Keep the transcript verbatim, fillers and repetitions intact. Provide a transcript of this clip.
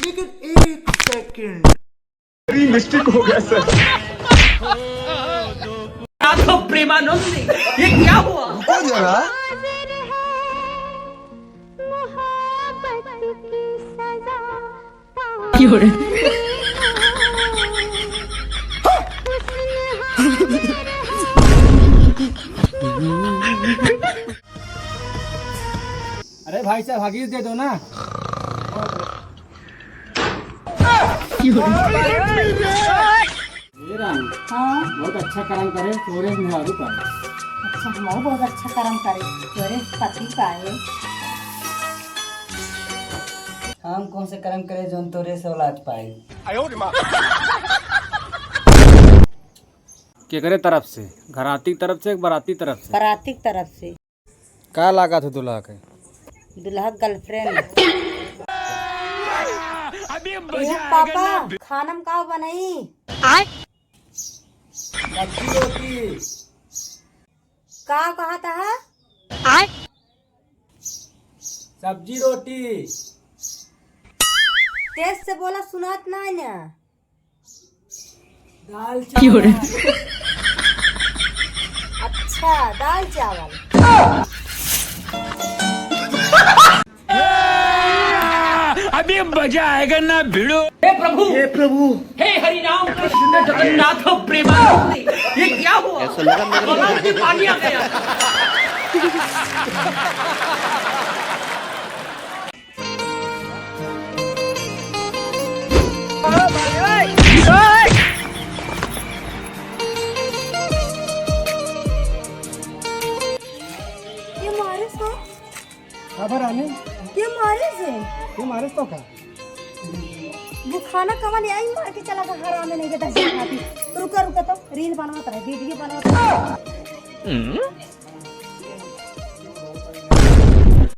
लेकिन एक सेकंड। मिस्टेक हो गया सर। नाथ प्रेमानंद, ये क्या हुआ? रुको जरा। अरे भाई साहब, हगीज दे दो ना। ए रानी, हाँ। बहुत अच्छा करम करे, तोरे मेहरारू पाए। अच्छा, हम बहुत अच्छा करम करे, तोरे पति पाए। हम कौन से करम करे, जौन तोरे से औलाद पाए? केकरे तरफ से? घराती तरफ से, बराती तरफ से? बराती तरफ से। का लागत है दुल्हा के? दुल्हा के गर्लफ्रेंड। ए पापा, खाना में का बनाई? सब्जी रोटी। का कहत ह? सब्जी रोटी। तेज से बोला, सुनात नाहीं ना। दाल चावल। अच्छा, दाल चावल। अभी मजा आएगा ना भिड़ो। हे प्रभु, हे प्रभु, हे हरि राम कृष्ण जगन्नाथ प्रेमानंद, ये क्या हुआ? ऐसा लगा मेरे को। भगवान जी, पानी आ गया। ये मारे सा। खबर आने? ये मारे से। ये मारे तो का? वो खाना कवन आई मार के चला गया, हरामे नहीं के दस खाती। रुका, रुका तो, रील बनावत रहे, वीडियो बनावत रहे।